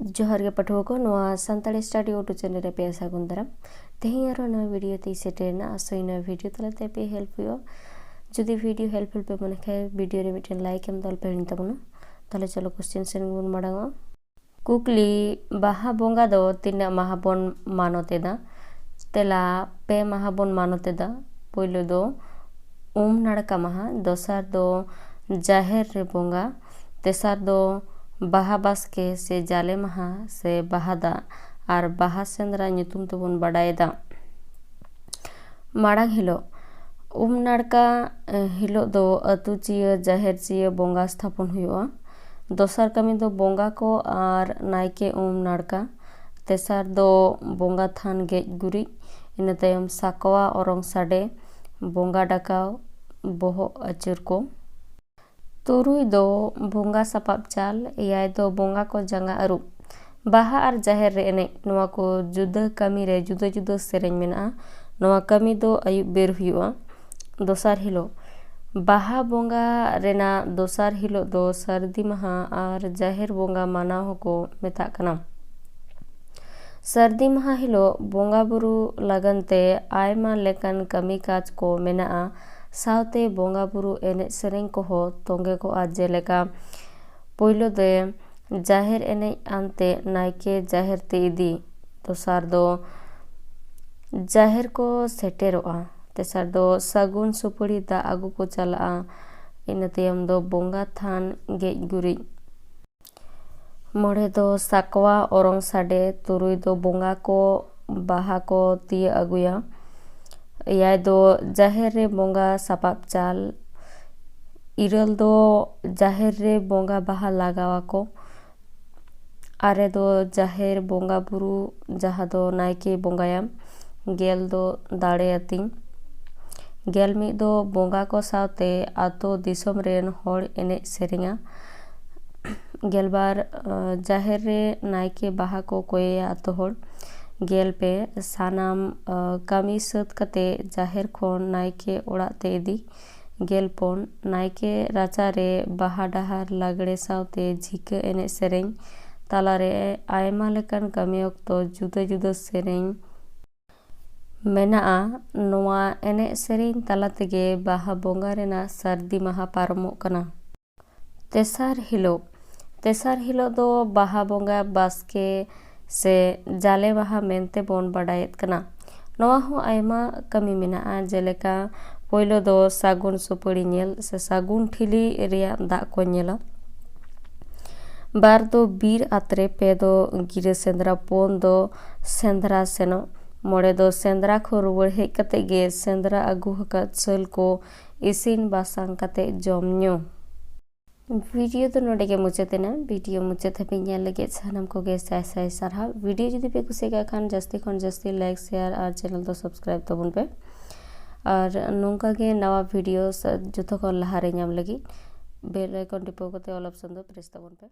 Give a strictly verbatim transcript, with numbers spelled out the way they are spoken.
ᱡᱚᱦᱟᱨ ᱜᱮ ᱯᱟᱹᱴᱷᱩᱣᱟᱹ ᱠᱚ, ᱱᱚᱣᱟ ᱥᱟᱱᱛᱟᱲᱤ ᱥᱴᱟᱰᱤ ᱚᱴᱳ ᱪᱮᱱᱮᱞ ᱨᱮ ᱯᱮ ᱥᱟᱹᱜᱩᱱ ᱫᱟᱨᱟᱢ᱾ ᱛᱮᱦᱮᱧ ᱟᱨᱦᱚᱸ ᱱᱚᱣᱟ ᱵᱷᱤᱰᱤᱭᱳ ᱛᱮᱧ ᱥᱮᱴᱮᱨᱮᱱᱟ, ᱟᱥᱚᱭ ᱱᱚᱣᱟ ᱵᱷᱤᱰᱤᱭᱳ ᱛᱟᱞᱟᱛᱮ ᱟᱯᱮ ᱦᱮᱞᱯ ᱦᱩᱭᱩᱜᱼᱟ᱾ ᱡᱩᱫᱤ ᱵᱷᱤᱰᱤᱭᱳ ᱦᱮᱞᱯᱯᱷᱩᱞ ᱯᱮ ᱢᱚᱱᱮ ᱠᱷᱟᱱ ᱵᱷᱤᱰᱤᱭᱳ ᱨᱮ ᱢᱤᱫᱴᱮᱱ ᱞᱟᱭᱤᱠ ᱮᱢ ᱫᱚ ᱟᱞᱚᱯᱮ ᱦᱤᱲᱤᱧ ᱛᱟᱵᱚᱱᱟ᱾ ᱛᱟᱦᱚᱞᱮ ᱪᱚᱞᱚ ᱠᱚᱥᱪᱮᱱ ᱥᱮᱱ ᱜᱮᱵᱚᱱ ᱢᱟᱲᱟᱝᱚᱜᱼᱟ᱾ ᱠᱩᱠᱞᱤ, ᱵᱟᱦᱟ ᱵᱚᱸᱜᱟ ᱫᱚ ᱛᱤᱱᱟᱹᱜ ᱢᱟᱦᱟ ᱵᱚᱱ ᱢᱟᱱᱚᱛ ᱮᱫᱟ? ᱛᱮᱞᱟ, ᱯᱮ ᱢᱟᱦᱟ ᱵᱚᱱ ᱢᱟᱱᱚᱛ ᱮᱫᱟ᱾ ᱯᱳᱭᱞᱳ ᱫᱚ ᱩᱢ ᱱᱟᱲᱠᱟ ᱢᱟᱦᱟ, ᱫᱚᱥᱟᱨ ᱫᱚ ᱡᱟᱦᱮᱨ ᱨᱮ ᱵᱚᱸᱜᱟ, ᱛᱮᱥᱟᱨ ᱫᱚ ᱵᱟᱦᱟ ᱵᱟᱥᱠᱮ ᱥᱮ ᱡᱟᱞᱮ ᱢᱟᱦᱟ ᱥᱮ ᱵᱟᱦᱟ ᱫᱟᱜ, ᱟᱨ ᱵᱟᱦᱟ ᱥᱮᱸᱫᱽᱨᱟ ᱧᱩᱛᱩᱢ ᱛᱮᱵᱚᱱ ᱵᱟᱰᱟᱭᱮᱫᱟ᱾ ᱢᱟᱲᱟᱝ ᱦᱤᱞᱳᱜ, ᱩᱢ ᱱᱟᱲᱠᱟ, ᱮ, ᱦᱤᱞᱳᱜ ᱫᱚ ᱟᱹᱛᱩ ᱪᱤᱭᱟᱹ, ᱡᱟᱦᱮᱨ ᱪᱤᱭᱟᱹ ᱵᱚᱸᱜᱟ ᱥᱛᱷᱟᱯᱚᱱ ᱦᱩᱭᱩᱜᱼᱟ᱾ ᱫᱚᱥᱟᱨ ᱠᱟᱹᱢᱤ ᱫᱚ ᱵᱚᱸᱜᱟ ᱠᱚ ᱟᱨ ᱱᱟᱭᱠᱮ ᱩᱢ ᱱᱟᱲᱠᱟ᱾ ᱛᱮᱥᱟᱨ ᱫᱚ ᱵᱚᱸᱜᱟ ᱛᱷᱟᱱ ᱜᱮᱡ ᱜᱩᱨᱤᱡ᱾ ᱤᱱᱟᱹ ᱛᱟᱭᱚᱢ ᱥᱟᱠᱣᱟ ᱚᱨᱚᱝ ᱥᱟᱰᱮ, ᱵᱚᱸᱜᱟ ᱰᱟᱠᱟᱣ, ᱵᱚᱦᱚᱜ ᱟᱹᱪᱩᱨ ᱠᱚ᱾ ᱛᱩᱨᱩᱭ ᱫᱚ ᱵᱚᱸᱜᱟ ᱥᱟᱯᱟᱵ ᱪᱟᱞ, ᱮᱭᱟᱭ ᱫᱚ ᱵᱚᱸᱜᱟ ᱠᱚ ᱡᱟᱸᱜᱟ ᱟᱹᱨᱩᱵ᱾ ᱵᱟᱦᱟ ᱟᱨ ᱡᱟᱦᱮᱨ ᱨᱮ ᱮᱱᱮᱡ, ᱱᱚᱣᱟ ᱠᱚ ᱡᱩᱫᱟᱹ ᱠᱟᱹᱢᱤ ᱨᱮ ᱡᱩᱫᱟᱹ ᱡᱩᱫᱟᱹ ᱥᱮᱨᱮᱧ ᱢᱮᱱᱟᱜᱼᱟ᱾ ᱱᱚᱣᱟ ᱠᱟᱹᱢᱤ ᱫᱚ ᱟᱹᱭᱩᱵ ᱵᱮᱨ ᱦᱩᱭᱩᱜᱼᱟ᱾ ᱫᱚᱥᱟᱨ ᱦᱤᱞᱳᱜ, ᱵᱟᱦᱟ ᱵᱚᱸᱜᱟ ᱨᱮᱱᱟᱜ ᱫᱚᱥᱟᱨ ᱦᱤᱞᱳᱜ ᱫᱚ ᱥᱟᱹᱨᱫᱤ ᱢᱟᱦᱟ ᱟᱨ ᱡᱟᱦᱮᱨ ᱵᱚᱸᱜᱟ ᱢᱟᱱᱟᱣ ᱦᱚᱸᱠᱚ ᱢᱮᱛᱟᱜ ᱠᱟᱱᱟ᱾ ᱥᱟᱹᱨᱫᱤ ᱢᱟᱦᱟ ᱦᱤᱞᱳᱜ ᱵᱚᱸᱜᱟ ᱵᱩᱨᱩ ᱞᱟᱹᱜᱤᱫ ᱛᱮ ᱟᱭᱢᱟ ᱞᱮᱠᱟᱱ ᱠᱟᱹᱢᱤ ᱠᱟᱡᱽ ᱠᱚ ᱢᱮᱱᱟᱜᱼᱟ᱾ ᱥᱟᱶᱛᱮ ᱵᱚᱸᱜᱟ ᱵᱩᱨᱩ ᱮᱱᱮᱡ ᱥᱮᱨᱮᱧ ᱠᱚᱦᱚᱸ ᱛᱚᱸᱜᱮ ᱠᱚᱜᱼᱟ, ᱡᱮᱞᱮᱠᱟ ᱯᱳᱭᱞᱳ ᱫᱚ ᱡᱟᱦᱮᱨ ᱮᱱᱮᱡ ᱟᱱᱛᱮ ᱱᱟᱭᱠᱮ ᱡᱟᱦᱮᱨ ᱛᱮ ᱤᱫᱤ, ᱫᱚᱥᱟᱨ ᱫᱚ ᱡᱟᱦᱮᱨ ᱠᱚ ᱥᱮᱴᱮᱨᱚᱜᱼᱟ, ᱛᱮᱥᱟᱨ ᱫᱚ ᱥᱟᱹᱜᱩᱱ ᱥᱩᱯᱟᱹᱲᱤ ᱫᱟᱜ ᱟᱹᱜᱩ ᱠᱚ ᱪᱟᱞᱟᱜᱼᱟ, ᱤᱱᱟᱹ ᱛᱟᱭᱚᱢ ᱫᱚ ᱵᱚᱸᱜᱟ ᱛᱷᱟᱱ ᱜᱮᱡ ᱜᱩᱨᱤᱡ, ᱢᱚᱬᱮ ᱫᱚ ᱥᱟᱠᱣᱟ ᱚᱨᱚᱝ ᱥᱟᱰᱮ, ᱛᱩᱨᱩᱭ ᱫᱚ ᱵᱚᱸᱜᱟ ᱠᱚ ᱵᱟᱦᱟ ᱠᱚ ᱛᱤᱭᱟᱹᱜ ᱟᱹᱜᱩᱭᱟ, ᱮᱭᱟᱭ ᱫᱚ ᱡᱟᱦᱮᱨ ᱨᱮ ᱵᱚᱸᱜᱟ ᱥᱟᱯᱟᱵ ᱪᱟᱞ, ᱤᱨᱟᱹᱞ ᱫᱚ ᱡᱟᱦᱮᱨ ᱨᱮ ᱵᱚᱸᱜᱟ ᱵᱟᱦᱟ ᱞᱟᱜᱟᱣ ᱟᱠᱚ, ᱟᱨᱮ ᱫᱚ ᱡᱟᱦᱮᱨ ᱵᱚᱸᱜᱟ ᱵᱩᱨᱩ, ᱡᱟᱦᱟᱸ ᱫᱚ ᱱᱟᱭᱠᱮ ᱵᱚᱸᱜᱟᱭᱟ, ᱜᱮᱞ ᱫᱚ ᱫᱟᱲᱮ ᱟᱹᱛᱤᱧ, ᱜᱮᱞ ᱢᱤᱫ ᱫᱚ ᱵᱚᱸᱜᱟ ᱠᱚ ᱥᱟᱶᱛᱮ ᱟᱛᱳ ᱫᱤᱥᱚᱢ ᱨᱮᱱ ᱦᱚᱲ ᱮᱱᱮᱡ ᱥᱮᱨᱮᱧᱟ, ᱜᱮᱞᱵᱟᱨ, ᱟᱸ, ᱡᱟᱦᱮᱨ ᱨᱮ ᱱᱟᱭᱠᱮ ᱵᱟᱦᱟ ᱠᱚ ᱠᱚᱭᱮᱭᱟ ᱟᱛᱳ ᱦᱚᱲ᱾ ᱜᱮᱞ ᱯᱮ, ᱥᱟᱱᱟᱢ, ᱟᱸ, ᱠᱟᱹᱢᱤ ᱥᱟᱹᱛ ᱠᱟᱛᱮ ᱡᱟᱦᱮᱨ ᱠᱷᱚᱱ ᱱᱟᱭᱠᱮ ᱚᱲᱟᱜ ᱛᱮ ᱤᱫᱤ᱾ ᱜᱮᱞ ᱯᱩᱱ, ᱱᱟᱭᱠᱮ ᱨᱟᱪᱟ ᱨᱮ ᱵᱟᱦᱟ ᱰᱟᱦᱟᱨ ᱞᱟᱜᱽᱲᱮ ᱥᱟᱶᱛᱮ ᱡᱷᱤᱠᱟᱹ ᱮᱱᱮᱡ ᱥᱮᱨᱮᱧ᱾ ᱛᱟᱞᱟᱨᱮ ᱟᱭᱢᱟ ᱞᱮᱠᱟᱱ ᱠᱟᱹᱢᱤ ᱚᱠᱛᱚ ᱡᱩᱫᱟᱹ ᱡᱩᱫᱟᱹ ᱥᱮᱨᱮᱧ ᱢᱮᱱᱟᱜᱼᱟ᱾ ᱱᱚᱣᱟ ᱮᱱᱮᱡ ᱥᱮᱨᱮᱧ ᱛᱟᱞᱟ ᱛᱮᱜᱮ ᱵᱟᱦᱟ ᱵᱚᱸᱜᱟ ᱨᱮᱱᱟᱜ ᱥᱟᱹᱨᱫᱤ ᱢᱟᱦᱟ ᱯᱟᱨᱚᱢᱚᱜ ᱠᱟᱱᱟ᱾ ᱛᱮᱥᱟᱨ ᱦᱤᱞᱳᱜ, ᱛᱮᱥᱟᱨ ᱦᱤᱞᱳᱜ ᱫᱚ ᱵᱟᱦᱟ ᱵᱚᱸᱜᱟ ᱵᱟᱥᱠᱮ ᱥᱮ ᱡᱟᱞᱮ ᱢᱟᱦᱟ ᱢᱮᱱᱛᱮ ᱵᱚᱱ ᱵᱟᱰᱟᱭᱮᱫ ᱠᱟᱱᱟ᱾ ᱱᱚᱣᱟ ᱦᱚᱸ ᱟᱭᱢᱟ ᱠᱟᱹᱢᱤ ᱢᱮᱱᱟᱜᱼᱟ, ᱡᱮᱞᱮᱠᱟ ᱯᱳᱭᱞᱳ ᱫᱚ ᱥᱟᱹᱜᱩᱱ ᱥᱩᱯᱟᱹᱲᱤ ᱧᱮᱞ ᱥᱮ ᱥᱟᱹᱜᱩᱱ ᱴᱷᱤᱞᱤ ᱨᱮᱭᱟᱜ ᱫᱟᱜ ᱠᱚ ᱧᱮᱞᱟ᱾ ᱵᱟᱨ ᱫᱚ ᱵᱤᱨ ᱟᱛᱨᱮ, ᱯᱮ ᱫᱚ ᱜᱤᱨᱟᱹ ᱥᱮᱸᱫᱽᱨᱟ, ᱯᱩᱱ ᱫᱚ ᱥᱮᱸᱫᱽᱨᱟ ᱥᱮᱱᱚᱜ, ᱢᱚᱬᱮ ᱫᱚ ᱥᱮᱸᱫᱽᱨᱟ ᱠᱷᱚᱱ ᱨᱩᱣᱟᱹᱲ ᱦᱮᱡ ᱠᱟᱛᱮ ᱜᱮ ᱥᱮᱸᱫᱽᱨᱟ ᱟᱹᱜᱩ ᱟᱠᱟᱫ ᱥᱟᱹᱞ ᱠᱚ ᱤᱥᱤᱱ ᱵᱟᱥᱟᱝ ᱠᱟᱛᱮ ᱡᱚᱢ ᱧᱩ᱾ ᱵᱷᱤᱰᱤᱭᱳ ᱫᱚ ᱱᱚᱰᱮ ᱜᱮ ᱢᱩᱪᱟᱹᱫ ᱮᱱᱟ᱾ ᱵᱷᱤᱰᱤᱭᱳ ᱢᱩᱪᱟᱹᱫ ᱫᱷᱟᱹᱵᱤᱡ ᱧᱮᱞ ᱞᱟᱹᱜᱤᱫ ᱥᱟᱱᱟᱢ ᱠᱚᱜᱮ ᱥᱟᱭ ᱥᱟᱭ ᱥᱟᱨᱦᱟᱣ᱾ ᱵᱷᱤᱰᱤᱭᱳ ᱡᱩᱫᱤ ᱯᱮ ᱠᱩᱥᱤᱭᱟᱜ ᱠᱷᱟᱱ ᱡᱟᱹᱥᱛᱤ ᱠᱷᱚᱱ ᱡᱟᱹᱥᱛᱤ ᱞᱟᱭᱤᱠ, ᱥᱮᱭᱟᱨ ᱟᱨ ᱪᱮᱱᱮᱞ ᱫᱚ ᱥᱟᱵᱥᱠᱨᱟᱭᱤᱵ ᱛᱟᱵᱚᱱ ᱯᱮ᱾ ᱟᱨ ᱱᱚᱝᱠᱟ ᱜᱮ ᱱᱟᱣᱟ ᱵᱷᱤᱰᱤᱭᱳ ᱥ-, ᱡᱚᱛᱚ ᱠᱷᱚᱱ ᱞᱟᱦᱟᱨᱮ ᱧᱟᱢ ᱞᱟᱹᱜᱤᱫ ᱵᱮᱞ ᱟᱭᱠᱚᱱ ᱴᱤᱯᱟᱹᱣ ᱠᱟᱛᱮ ᱚᱞ ᱚᱯᱥᱚᱱ ᱫᱚ ᱯᱨᱮᱥ ᱛᱟᱵᱚᱱ ᱯᱮ᱾